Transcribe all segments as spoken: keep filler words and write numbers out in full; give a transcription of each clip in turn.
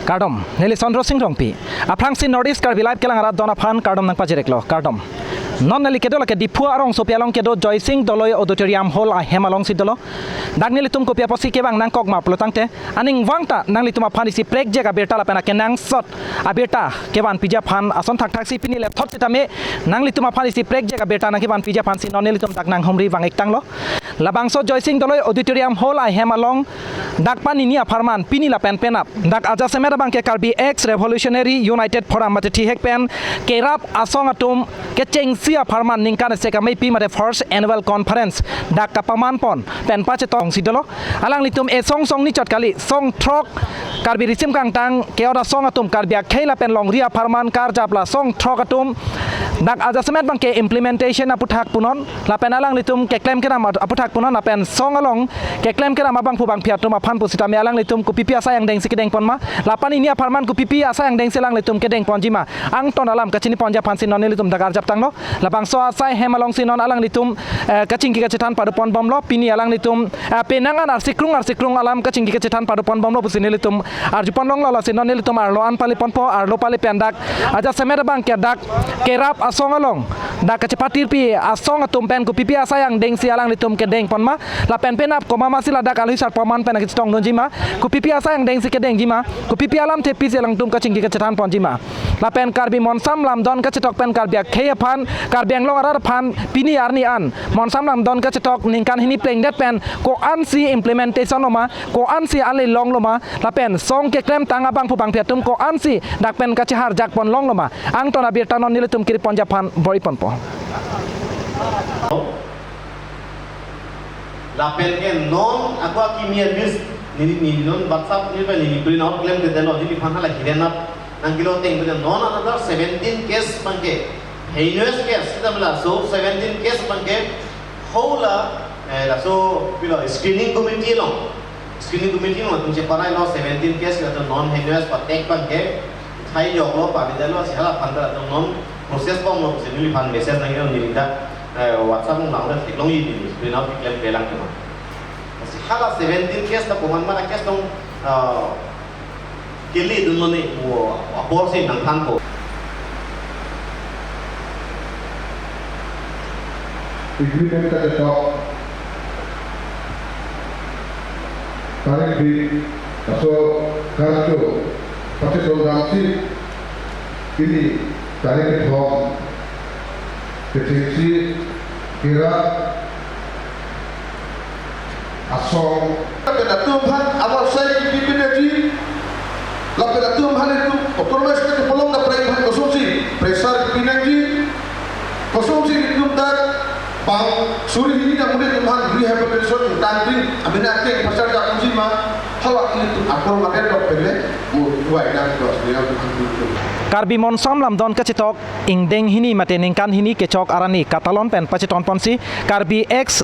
Kardom, neli Sondro Sing Rongpi. Aphrangsi North East Karbi Live kelang arat don aphan kardom nangpajir-iklo, kardom. Non neli kedo lake Diphu arongsopi along kedo Joysing Doloi Auditorium Hall ahem alongsi dolo. Dak nelitum kopi apotsi kevang nangkok ma pulotangte, aning vangta nanglitum aphan isi prekjak abirta lapen akenangsot abirta kevan piji aphan ason thakthaksi pini lethot sitame nanglitum aphan isi prekjak abirta nangkevan piji aphansi non nelitum dak nanghumri vang-iktanglo. Labangso Joysing Doloi Auditorium Hall ahem along dak panini apharman pini lapen penap dak ajasemet abangke Karbi Ex Revolutionary United Forum mate thihek pen kerap asong atum kechengsi apharman ningkan isi kameipi mate first annual conference dak kapaman pon pen pachetongsi dolo. Alanglitum esong song nichot kali, song throk Karbi risim kangtang ke-ot asong atum, Karbi akhei lapen longri apharman karjap la song throk atum dak ajasemet abangke implementation aputhak punon lapen alanglitum keklem kedam aputhak punon lapen song along keklem kedam abangphu bangphi atum aphan pusitame alanglitum kopipi asai angdengsi kedeng pon ma, la panini apharman kopipi asai angdengsi alanglitum kedeng ponji ma, angton alam kachini ponji aphansi non nelitum dak arjaptanglo. Labangso asai hem alongsi non alanglitum, eh, kachingki kachethan pado pon bomlo. Pini alanglitum, eh, penang an arsikrung arsikrung alam kachingki kachethan pado pon bomlo pusi nelitum arju pon longlo. Lasi non nelitum arlo an pali ponpo, arlo pali pen dak ajasemet abangke dak kerap asong along dak kachepatirpi asong atum pen kopipi asai angdengsi alanglitum kedeng pon ma, lapen penap komat masi ladak alui sarpo aman pen kachetongdunji ma, kopipi asai angdengsi kedengji ma, kopipi alamthe pisi alangtum kachingki kachethan ponji ma. Lapen Karbi Monsam Lamdon Kachetok pen Karbi akhei aphan, Karbi Anglong arat aphan pini arni an Monsam Lamdon Kachetok ningkan hini plengdet pen ko-ansi implementation lo ma, ko-ansi ale longlo ma, lapen song keklemtang abangphu bangphi atum ko-ansi dak pen kacheharjak pon longlo ma, angton abirta non nelitum kiri ponji aphan bor-i ponpo. Lapen ke non ako akimi a-list neli, neli non WhatsApp neli pen neli print out klemkledetlo, neliphan hala hidden up nangkelo ateng pen non another seventeen case abangke, heinous case sita mela, so seventeen case abangke hala, eh, laso pilo screening committee along, screening committee along atum cheparailo seventeen case, latum non heinous patek abangke thai joklo, pavidetlo, si hala aphan ta latum non process bomlo pusi neliphan message nangkelo, neli ta, eh, WhatsApp along nang theklongji, neli print out klemklelang tema. Si hala seventeen case ta komat ma case along, ah, kele dunlo ne, mo apor si nangthanpo. Agreement Kachetok tarik bi, laso karcho pachetong damsi pini tarik kethom kechengsi kerap asong. Lapen atum aphan abar sai kipi pinangji, lapen atum aphan itum autonomous state polong ta prai aphan kosonsi pressure pinangji, kosonsi itum dak bang suri hini ta muni atum aphan rehabilitation tangkring abina ke pressure dak kunsi ma, hala itum akorma pen dok pele mu duai nang dos dia. Karbi Monsam Lamdon Kachetok ingdeng hini mate ningkan hini kechok arni katalon pen pachetong ponsi Karbi Ex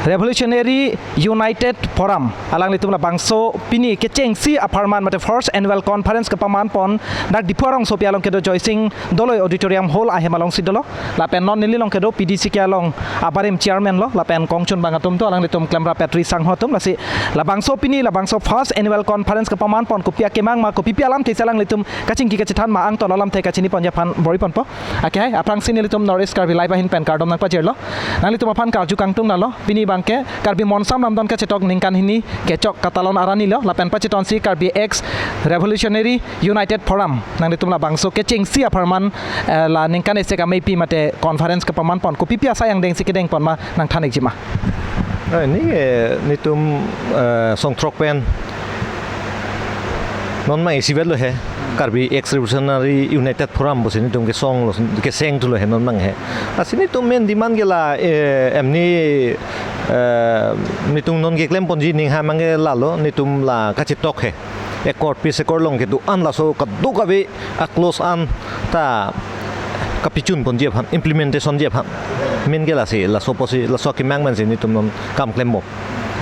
Revolutionary United Forum alanglitum labangso pini kechengsi apharman mate first annual conference kapaman pon dak Diphu arongsopi along kedo Joysing Doloi Auditorium Hall ahem alongsi dolo. Lapen non neli along kedo P D C K along abarim chairman lo, lapen kongchun bang atum do, alanglitum klemrap petri sangho atum. Lasi labangso pini labangso first annual conference kapaman pon kopi akemang ma, kopipi alamthe si alanglitum kachingki kachethan ma, angton alamthe kachini ponji aphan bor-i ponpo. Ake hai, aphrangsi nelitum North East Karbi Live ahin pen kardom nangpajirlo. Nanglitum aphan karju kangtung nalo, pini abangke Karbi Monsam Lamdon Kachetok ningkan hini kechok katalon arni lo, lapen pachetongsi Karbi Ex Revolutionary United Forum nanglitum labangso kechengsi apharman, eh, la ningkan isi kameipi mate conference kapaman pon kopipi asai angdengsi kedeng pon ma, nangthan-ikji ma. Eh, ni, eh, netum, eh, song throk pen non mang isi vet lo he, Karbi Ex Revolutionary United Forum pusi netum kesong lo, keseng thu lo he non mang he. Lasi netum main demand ke la, eh, emni, eh, netum non keklem ponji aning ha mang ke lalo, netum la kachetok he. Accord, peace accord along kedo-an laso kadokave a-clause an ta kapichun ponji aphan, implementation ji aphan. Main ke lasi, laso pusi, laso akemang pensi netum non kam klembom.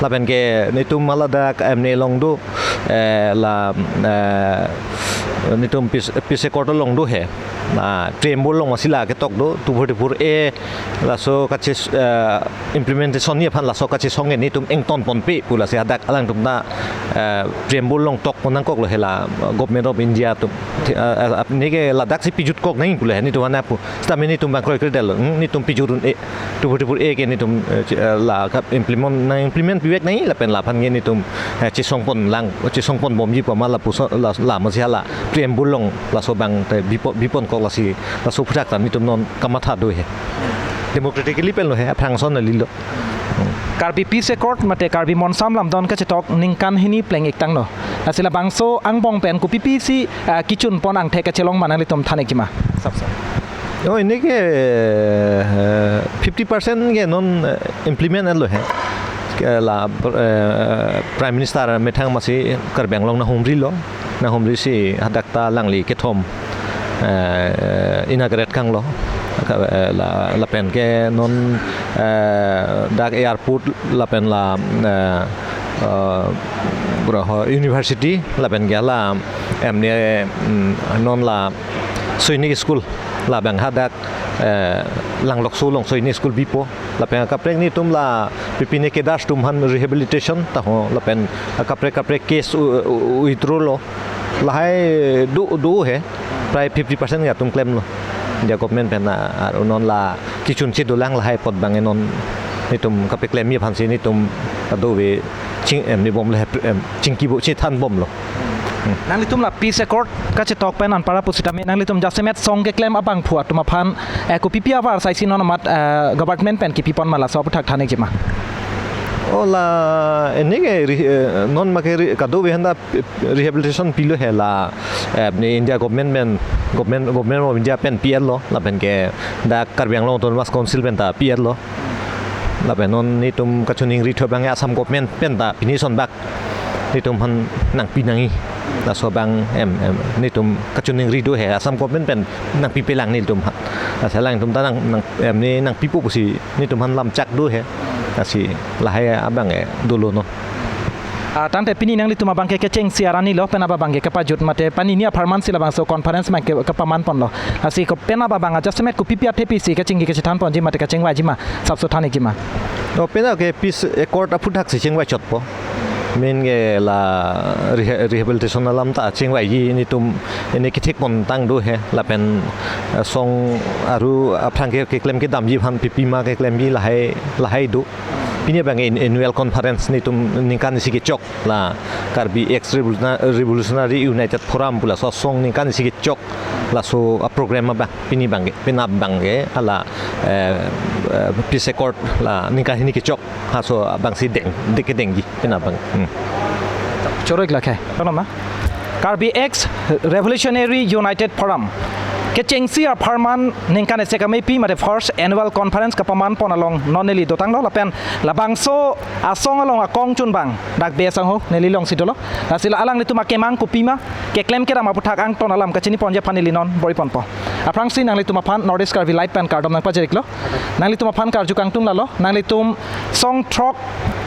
Lapen ke netum hala dak M N A along do, eh, la, eh, netum peace, peace accord along do he. Na preamble along masi la ketok do, two forty-four A laso kache, eh, implementation ni aphan laso kachesong ke netum ingtonponpe pu lasi hadak alangtum ta, eh, preamble along tokpon nangkoklo he la Government of India atum. Eh, eh, neke ladaksi pijutkok nangji pulo he netum aphan pu. Sitame netum bang kroikre detlo. Hmm, netum pijut un-e, two forty-four A ke netum, eh, che-, eh, la ka implement nang implement pivek nangji lapen laphan ke netum, eh, chesongpon lang, chesongponbomji pu ma lapuson la, la masi hala preamble along laso abang te bipo-, biponkok lasi laso aphuthak ta netum non kamatha do he. Democratically penlo he, aphrang ason kalilo. Karbi Peace Accord mate Karbi Monsam Lamdon kachetok ningkan hini pleng-ik tanglo. Lasi labangso angbong pen kopipisi, ah, kechunpon angthek kachelong ma nanglitum than-ik ma? Sapsap. Oh, neke, eh, fifty percent ke non, eh, implement lo he. Ke la, eh, Prime Minister methang masi Karbi Anglong nanghumrilo. Nanghumrisi hadak ta alangli kethom, eh, inaugurate tanglo. Ka, eh, la, lapen ke non, eh, dak airport lapen la, eh, eh, bro, university lapen ke la, em, ne, mm, non la Sainik School labang hadak, eh, Langlokso along Sainik School bipo. Lapen akaprek netum la pipine cadres atum aphan rehabilitation ta ho, lapen akaprek kaprek case u-, u-, withdraw lo. Lahai do, do he, prai fifty percent ke atum klemlo. India government pen na, ar non la kechunche dolang lahai apot abang non netum kapeklemji aphansi netum kadokave ching, em, ne bomlo he, em, chingki bo chethanbomlo. Nanglitum la peace accord kachetok pen anpar pusitame nanglitum jasemet song keklem abangphu atum aphan, eh, kopipi avarsai si non amat, eh, government pen kipipon ma laso aphuthak than-ik ma? Oh, la, neke re-, eh, non make re-, kadokave aphanta rehabilitation pilo he la, eh, ne India government pen, government, Government of India pen pi-etlo, lapen ke dak Karbi Anglong Autonomous Council pen ta pi-etlo. Lapen non netum kachiningri thu abang Assam government pen ta pini ason bak netum aphan nangpi nangji. Laso abang em, em, netum kachiningri do he Assam government pen nangpipelang netum aphan. Lasi alangtum ta nang, nang, em, ne nangpipo pusi netum aphan lamchak do he. Lasi lahai abang ke dolo non. Ah, tangte pini nanglitum abang ke kechengsi arni lo, penap abang ke kepajut mate pini ni apharman si labangso conference abang ke kepamanponlo. Lasi ko penap abang adjustment kopipi athepisi kechengki kechethanponji mate kechengvaiji ma, sapso than-ik ma? Oh, penap ke peace accord aphuthak si chengvaichotpo. Main ke la reha-, rehabilitation alam ta chengvaiji netum, ne kethekpon tang do he lapen, eh, song aru aphrang ke keklem kedamji aphan pipi ma keklemji lahai, lahai do. Pini abang in-, annual conference netum ningkan isi kechok la Karbi Ex Revolutiona-, Revolutionary United Forum pu laso asong ningkan isi kechok laso aprogram abang pini abang ke, penap abang ke hala, eh, eh, peace accord la ningkan hini kechok halaso abangsi deng, deng kedengji penap abang. Hmm. Choro-ik lake. Kono ma? Karbi Ex Revolutionary United Forum kechengsi apharman ningkan isi kamepi mate first annual conference kapamanpon along non neli dotanglo lapen labangso asong along akongchun abang dak be sangho neli alongsi dolo. Lasi la alanglitum akemang kopima keklem kedam aphuthak angton alam kachiniponji aphan neli non bor-iponpo. Aphrangsi nanglitum aphan North East Karbi Live pen kardom nangpajer-iklo. Nanglitum aphan karju kangtung lalo, nanglitum song throk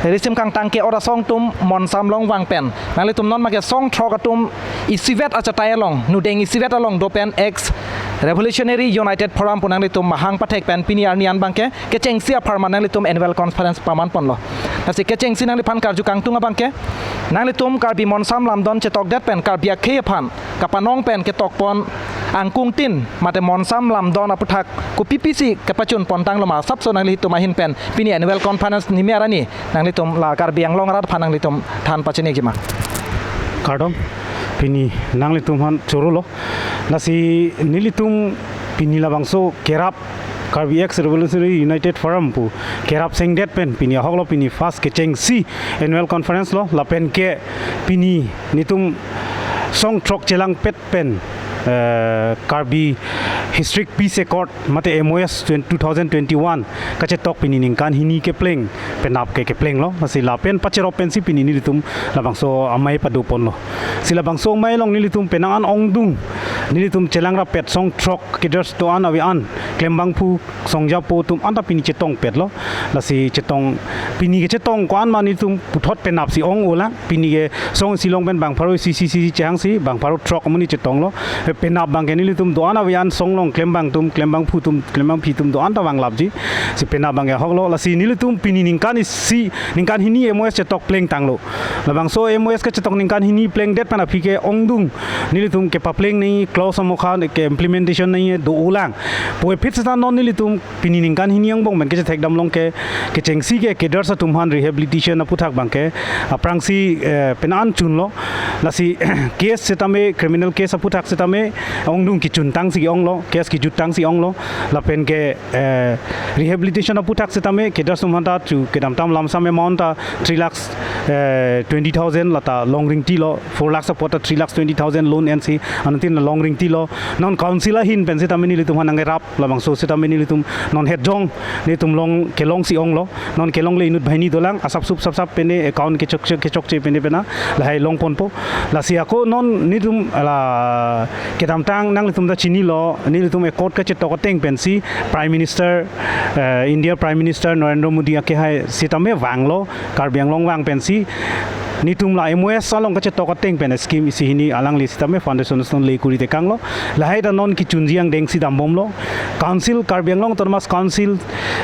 risim kangtang ke-ot asong atum Monsam along vang pen nanglitum non make song throk atum isivet achatai along, nudeng isivet along do pen Ex Revolutionary United Forum pu nanglitum mahang pathek pen pini arni an abang ke kechengsi apharman nanglitum annual conference pamanponlo. Lasi kechengsi nangliphan karju kangtung abang ke nanglitum Karbi Monsam Lamdon chetokdet pen Karbi akhei aphan kapanong pen ketokpon angkungtin mate Monsam Lamdon aphuthak kopipisi kepachunpon tanglo ma, sapso nanglitum ahin pen pini annual conference nimi arni nanglitum la Karbi Anglong arat aphan nanglitum than pachini-ik ma? Kardom, pini nanglitum aphan chorolo. Lasi nelitum pini labangso kerap Karbi Ex Revolutionary United Forum pu kerap sengdet pen pini ahoklo, pini first kechengsi annual conference lo, lapen ke pini netum song throk chelangpet pen, eh, Karbi Historic Peace Accord mate M O S twenty, two thousand twenty-one kachetok pini ningkan hini kepleng, penap ke keplenglo. Lasi lapen pacherop pensi pini nelitum labangso amei padoponlo. Si labangso amei along nelitum penang an ongdung nelitum chelangrapet song throk keders do-an ave-an klembangphu songjapo atum anta pini chetongpetlo. Lasi chetong, pini kechetong ko-an ma nelitum puthot penap si ong-olang. Pini ke song isi along pen bang pharo isi isi isi chehangsi bang pharo throk amonit chetonglo. Penap abangke nelitum do-an ave an song along klembang atum, klembangphu atum, klembangpi atum do-an ta vanglapji. Si penap abangke ahoklo. Lasi nelitum pini ningkan isi, ningkan hini M O S chetok plengtanglo. Labangso M O S kechetok ningkan hini plengdet pen aphi ke ongdung nelitum kepapleng nangji, clause amokha ke implementation nangji do-olang. Puvoiphit seta non nelitum pini ningkan hini angbong pen kechethekdam along ke, kechengsi ke cadres atum aphan rehabilitation aphuthak abangke aphrangsi, eh, penan chunlo. Lasi case setame, criminal case aphuthak setame ongdung kechuntangsi onglo, case kejuttangsi onglo. Lapen ke, eh, rehabilitation aphuthak setame cadres atum aphanta chu kedamtang lamsam amount ta three lakhs, eh, twenty thousand, lata long ringtilo, four lakhs apot ta three lakhs twenty thousand loan ensi anuttin long ringtilo. Non council ahin pen setame nelitum aphan nangkerap, labangso setame nelitum non hetjong nelitum along kelongsi onglo. Non kelongle inut banghini dolang, asapsup sapsap pene account kechok, kechokche pene pena lahai longponpo. Lasi ako non nelitum la kedamtang nanglitum ta chinilo, nelitum accord kachetok ateng pensi Prime Minister, eh, India Prime Minister Narendra Modi akehai setame vanglo, Karbi Anglong vang pensi nelitum la M O S along kachetok ateng pen scheme isi hini alangli setame foundation stone lay kuri tekanglo. Lahai ta non kechunji angdengsi dambomlo. Council, Karbi Anglong Autonomous Council,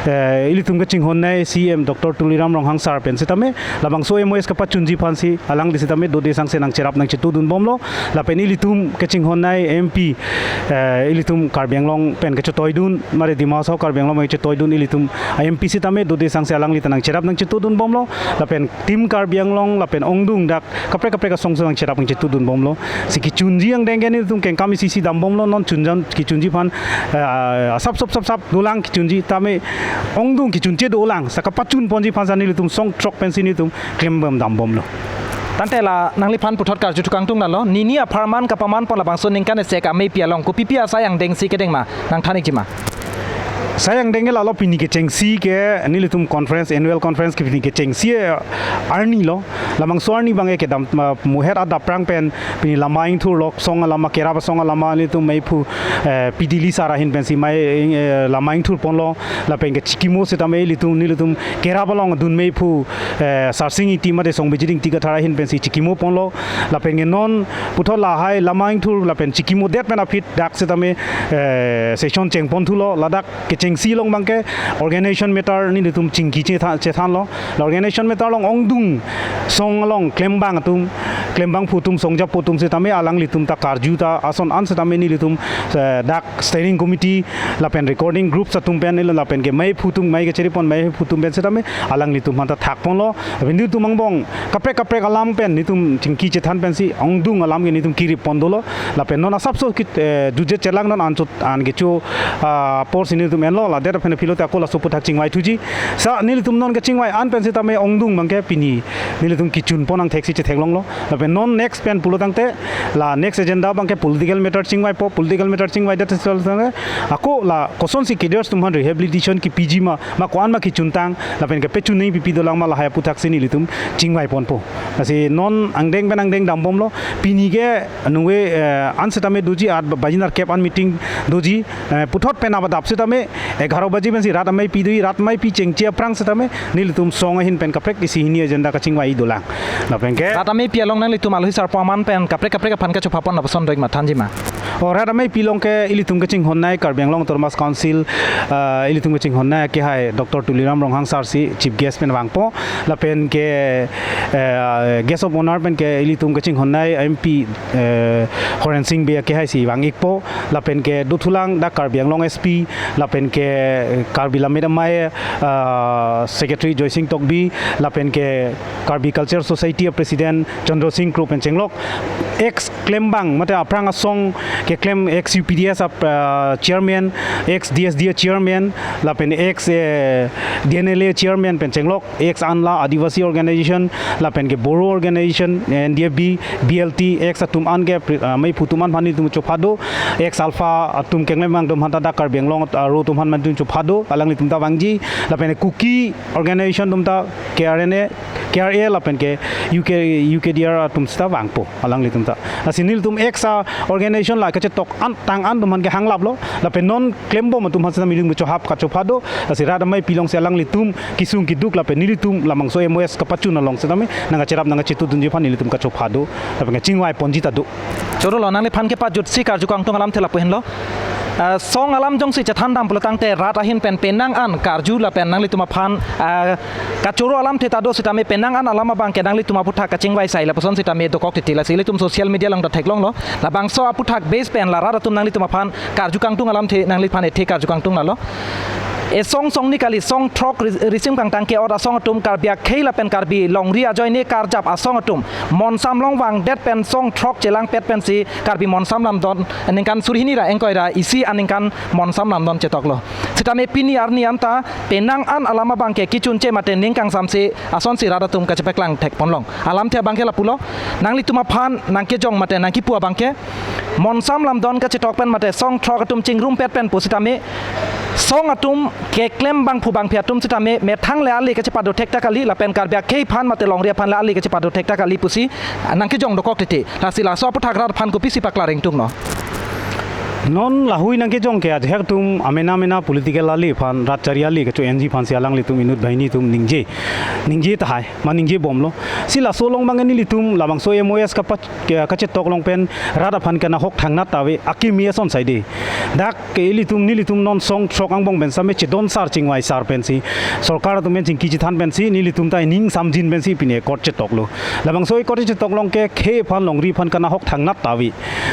eh, ilitum kachinghonnei C M Doctor Tuliram Ronghang sir pen setame labangso M O S kapachunji aphansi alangli setame dode sangse nangcherap nangchetudunbomlo. Lapen ilitum kachinghonnei M P, eh, ilitum Karbi Anglong pen kachetoidun, mare Dima Hasao Karbi Anglong pen kachetoidun ilitum M P setame dode sangse alangli ta nangcherap nangchetudunbomlo. Lapen Team Karbi Anglong lapen ongdung dak kaprek kaprek asong song nangcherap nangchetudunbomlo. Si kechunji angdeng ke nelitum kengkam isi isi dambomlo, non chunjan kechunji aphan, eh, asapsup sapsap dolang kechunji tame ongdung kechunche dolang, sa kapachunponji aphan sa nelitum song throk pensi nelitum klembom dambomlo. Tangte la nangliphan puthot karju thukangtung lalo, nini apharman kapamanpon labangso ningkan isi ke ameipi along kopipi asai angdengsi kedeng ma nangthan-ikji ma? Sai angdeng ke lalo, pini kechengsi ke nelitum conference, annual conference ke pini kechengsi, eh, arnilo. Labangso arni abangke kedam, ma, muhet adap aphrang pen pini lama ingthurlo, song alama, kerap asong alama nelitum meiphu, eh, P Dilip sir ahin pensi mei, eh, lama ingthurponlo. Lapen ke chikimo setame ilitum, nelitum kerap along dun meiphu, eh, Sarsing Ingti mate Songbijit Ingti Kathar ahin pensi chikimoponlo. Lapen ke non puthot lahai lama ingthur lapen chikimodet pen aphi dak setame, eh, session chengponthulo. Ladak kechengsi along abangke organization matter nelitum chingki chetha-, chethanlo. La organization matter along ongdung song along klembang atum, klembangphu atum, songjapo atum setame alanglitum ta karju ta ason an setame nelitum, eh, dak standing committee lapen recording groups atum pen neli lapen ke meiphu atum, mei kacheripon meiphu atum pen setame alanglitum aphanta thakponlo. Lapen nelitum angbong kaprek kaprek alam pen nelitum chingki chethan pensi ongdung alam ke nelitum kirippon dolo. Lapen non asapso kit, eh, juje chelang non anchot an kecho, ah, apor si nelitum enlo, la det aphen aphi lote ako laso aphuthak chingvaithuji. Sa nelitum non kechingvai an pen setame ongdung abangke pini nelitum kechunpon angthek si chetheklonglo. Lapen non next pen pulo tangte la next agenda abangke political matter chingvaipo, political matter chingvaidet sel tangte ako la kosonsi cadres atum aphan rehabilitation kepiji ma, ma ko-an ma kechuntang, lapen kepachun nangji pipi dolang ma, lahai aphuthak si nelitum chingvaiponpo. Lasi non angdeng pen angdeng dambomlo. Pini ke nungve, eh, an setame doji, at baji nerkep an meeting doji, eh, puthot pen abadap setame egharo baji pensi rat ameipi doji, rat ameipi chengche aphrang setame nelitum song ahin pen kaprek isi hini agenda kachingvai dolang. Lapen ke rat ameipi along nanglitum alohi sarpo aman pen kaprek kaprek aphan kachophapon lapuson do-ik ma, thanji ma? O, rat ameipi along ke ilitum kachinghonnei Karbi Anglong Autonomous Council, ah, ilitum kachinghonnei akehai Doctor Tuliram Ronghang sir si chief guest pen vangpo. Lapen ke, eh, guest of honour pen ke ilitum kachinghonnei M P, eh, Horen Sing Bey akehai si vang-ikpo. Lapen ke dothulang dak Karbi Anglong S P, lapen ke Karbi Lammet Amei, ah, Secretary Joysing Tokbi, lapen ke Karbi Culture Society a President Chandra Sing Kro pen chenglok, ex klembang mate aphrang asong keklem, ex U P D S a, ah, chairman, ex D S D a chairman, lapen ex, eh, D N L A chairman pen chenglok, ex Anla Adivasi Organization, lapen ke Bodo Organization, N D F B, B L T, ex atum an ke, ah, meiphu atum an aphan nelitum chophado, ex Alpha atum keklembang atum aphanta dak Karbi Anglong aro atum aphan nelitum chophado, alanglitum ta vangji, lapen Kuki Organization atum ta K R N A, K R A lapen ke U K, U K D R atum seta vangpo alanglitum ta. Lasi nelitum ex a organization la kachetok an tang an atum aphan ke hanglaplo, lapen non klembom atum aphan setame nelitum kechohap kachophado, lasi rat amei pilong si alanglitum kesung keduk lapen nelitum labangso M O S kapachun along setame nangkacherap nangkachetudunji aphan nelitum kachophado, lapen kachingvai ponji ta do. Choro lo, nangliphan kepajutsi karju kangtung alamthe lapu henlo. Ah, song alam jongsi chethandam pulotangte rat ahin pen penang an karju lapen nanglitum aphan, ah, kachoro alamthe ta do setame penang an alam abangke nanglitum aputhak kachingvai sai lapuson setame dokok titi, lasi ilitum social media along ta theklonglo. Labangso aputhak base pen la rat atum nanglitum aphan karju kangtung alamthe nangliphan ethe karju kangtung lalo. Esong song ni kali, song throk ri-, risim kangtang ke-ot asong atum Karbi akhei lapen Karbi longri ajoine karjap asong atum Monsam along vangdet pen song throk chelangpet pensi Karbi Monsam lamdon ningkan suri hini ra ingkoi ra isi aningkan Monsam lamdon chetoklo. Setame pini arni anta penang an alam abangke kechunche mate ning kangsamse asonsi rat atum kachepaklang thek ponlong. Alamthe abangke lapulo, nanglitum aphan nangkejong mate nangkipu abangke Monsam lamdon kachetok pen mate song throk atum chingrumpet pen pusitame song atum keklem bangphu bangphi atum setame methang le ale kachepado thek ta kali lapen Karbi akhei aphan mate longri aphan le ale kachepado thek ta kali pusi nangkejong dokok titi. Lasi laso aputhak rat aphan kopisi paklar ingtungno? Non lahui nangkejong ke ajahak atum amena mena political ale aphan rat chari ale kecho-enji aphansi alanglitum inut banghini atum ningje, ningje tahai, ma ningje bomlo. Si laso along abang nelitum labangso M O S kapa-, ke-, kachetok along pen rat aphan kanahok thangnat ta ave, akimi ason saide. Dak ke ilitum nelitum non song throk angbong pen setame chedon sar chingvai sar pensi, sorkar atum pen chingki chethan pensi nelitum ta ining samjin pensi pine court chetoklo. Labangso court chetok along ke khei aphan longri aphan kanahok thangnat ta ave.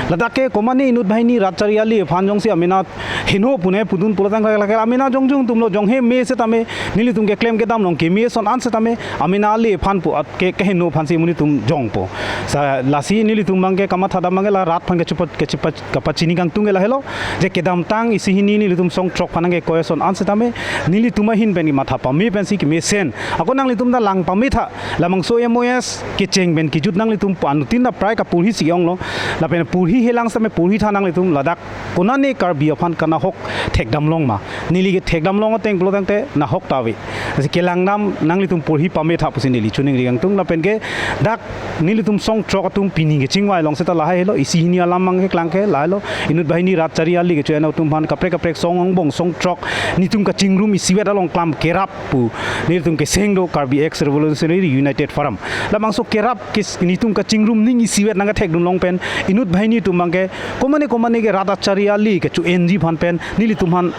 Ladak ke komane inut banghini rat chari ale aphan jongsi amena heno pune pudun pulotang lake lake amena jongjung atumlo, jonghe me setame nelitum keklem kedam along keme ason an setame amena ale aphan pu at ke, keheno aphansi monit atum jongpo. Sa lasi nelitum abangke kamathadam abangke la rat aphan kechepa-, kechepa-, kapachini kangtung ke lahelo. Je kedamtang isi hini nelitum song throk aphan nangkekoi ason an setame nelitum ahin pen kematha pame pensi kemesen. Ako nanglitum ta lang pametha, labangso M O S kecheng pen kejut nanglitum pa anuttin ta prai kaporhi si-onglo. Lapen porhi helang setame porhi tha nanglitum, ladak konane Karbi aphan kanahok thekdam long ma? Neli ke thekdam long ateng pulotangte nahok ta ave. Lasi kelangdam nanglitum porhi pametha pusi neli choningri kangtung lapen ke dak nelitum song throk atum pini kechingvai along seta lahai helo, isi hini alam abangke klangke lahelo, inut banghini rat chari ale kecho-en atum aphan kaprek kaprek song angbong song throk nelitum kachingrum isivet along klam kerap pu nelitum keseng do Karbi Ex Revolutionary United Forum. Labangso kerap kes nelitum kachingrum ning isivet nangkethekdun long pen inut banghini atum abangke komane komane ke rat achari ale kecho-enji aphan pen nelitum aphan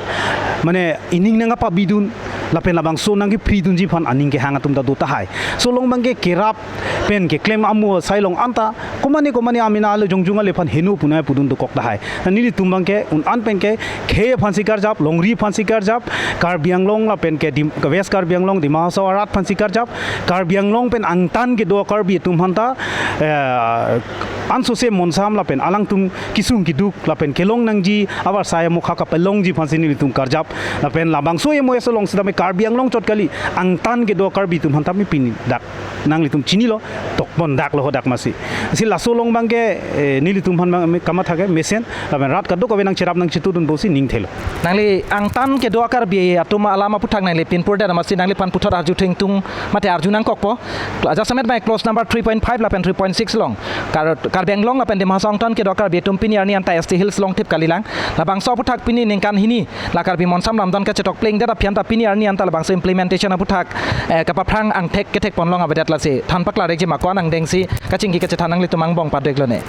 mane ining nangkapabidun lapen labangso nangkefridunji aphan aning kehang atum ta do tahai. So along abangke kerap pen keklem amo asai along anta komane komane amena ale jongjung ale aphan heno punai pudun dokok tahai. Na nelitum abangke un an pen ke khei aphansi karjap, longri aphansi karjap, Karbi Anglong lapen ke Dim-, ke West Karbi Anglong, Dima Hasao arat aphansi karjap, Karbi Anglong pen angtan kedo Karbi atum aphanta, eh, ansose Monsam lapen alangtum kesung keduk lapen kelong nangji avarsai amokha kapelongji aphansi nelitum karjap, lapen labangso M O S along setame Karbi Anglong chot kali, angtan kedo Karbi atum aphanta mi pini dak nanglitum chinilo, tokpon daklo hadak masi. Si laso along abangke, eh, nelitum aphan abang kamathake mesen, lapen rat kadokave nangcherap nangchetudun pusi ning thelo. Nangli angtan kedo Karbi atum alam aputhak nangli pinpur dam masi nangliphan puthot arju thengtung mate arju nangkokpo. Ajat samet bai clause number three point five lapen three point six along Kar-, Karbi Anglong lapen Dima Hasao angtan kedo Karbi atum pini arni anta S T Hills along thip kalilang. Labangso aputhak pini ningkan hini la Karbi Monsam lamdon kachetok plengdet aphi anta pini arni anta labangso implementation aputhak, eh, kapaphrang angthek kethek ponlong avedet, lasi than paklar-ikji ma ko-an angdengsi kachingki kachethan nanglitum angbong padek lone?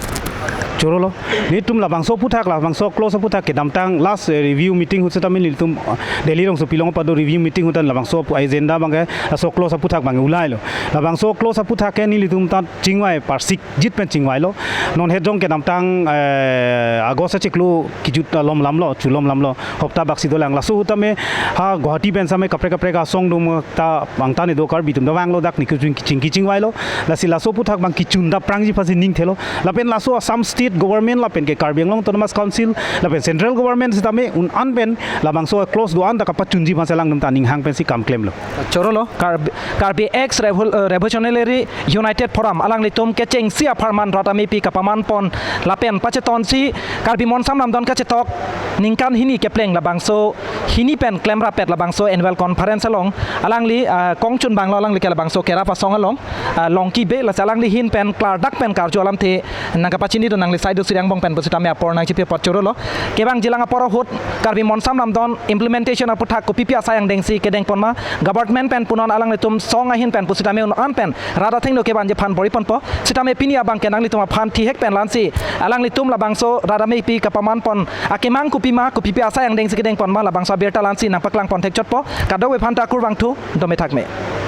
Choro lo. Nelitum labangso aputhak, labangso clause aputhak kedamtang last, eh, review meeting ahut setame nelitum, eh, Delhi alongsi pilong pado review meeting ahut labangso apu-, agenda abangke laso clause aputhak abang ulailo. Labangso clause aputhak ke nelitum ta chingvai parsik jit pen chingvailo. Non het jong kedamtang, eh, August achiklo kejut alom lamlo, chulom lamlo, hopta baksi dolang. Laso ahut tame ha Guwahati pen setame kaprek kaprek asong atum ta angtan kedo Karbi atum ta vanglo, dak nelitum chingki chingvailo. Lasi laso aputhak abang kechun dapprangji aphansi ning thelo. Lapen laso Assam State Government lapen ke Karbi Anglong Autonomous Council lapen Central Government setame un an pen labangso clause do-an ta kapachunji aphansi alangtum ta aning hang pensi kam klemlo. Choro lo, Karbi, Karbi Ex Revol-, eh, Revolutionary United Forum alanglitum kechengsi apharman rat amepi kapaman pon lapen pachetonsi Karbi Monsam lamdon kachetok ningkan hini kepleng labangso hini pen klemrapet labangso annual conference along alangli, ah, kongchun abanglo, alangli ke labangso kerap asong along, ah, Longki Bey, lasi alangli ahin pen klardak pen karju alamthe nangkapachinidun nangli Saidu Suri angbong pen pusitame apor nangchipi apot chorolo. Kevangjilang apor ahut Karbi Monsam Lamdon implementation aputhak kopipi asai angdengsi kedengponma, government pen punon alanglitum song ahin pen pusitame un-an pen rat athengno kevanji aphan bor-iponpo. Sitame pini abang ke nanglitum aphan thihek pen la-ansi alanglitum labangso rat amepi kapamanpon akemang kopima, kopipi asai angdengsi kedengponma, labangso abirta la-ansi nangpaklangpon thekchotpo. Kadokave aphanta kurvangthu, dome thakme.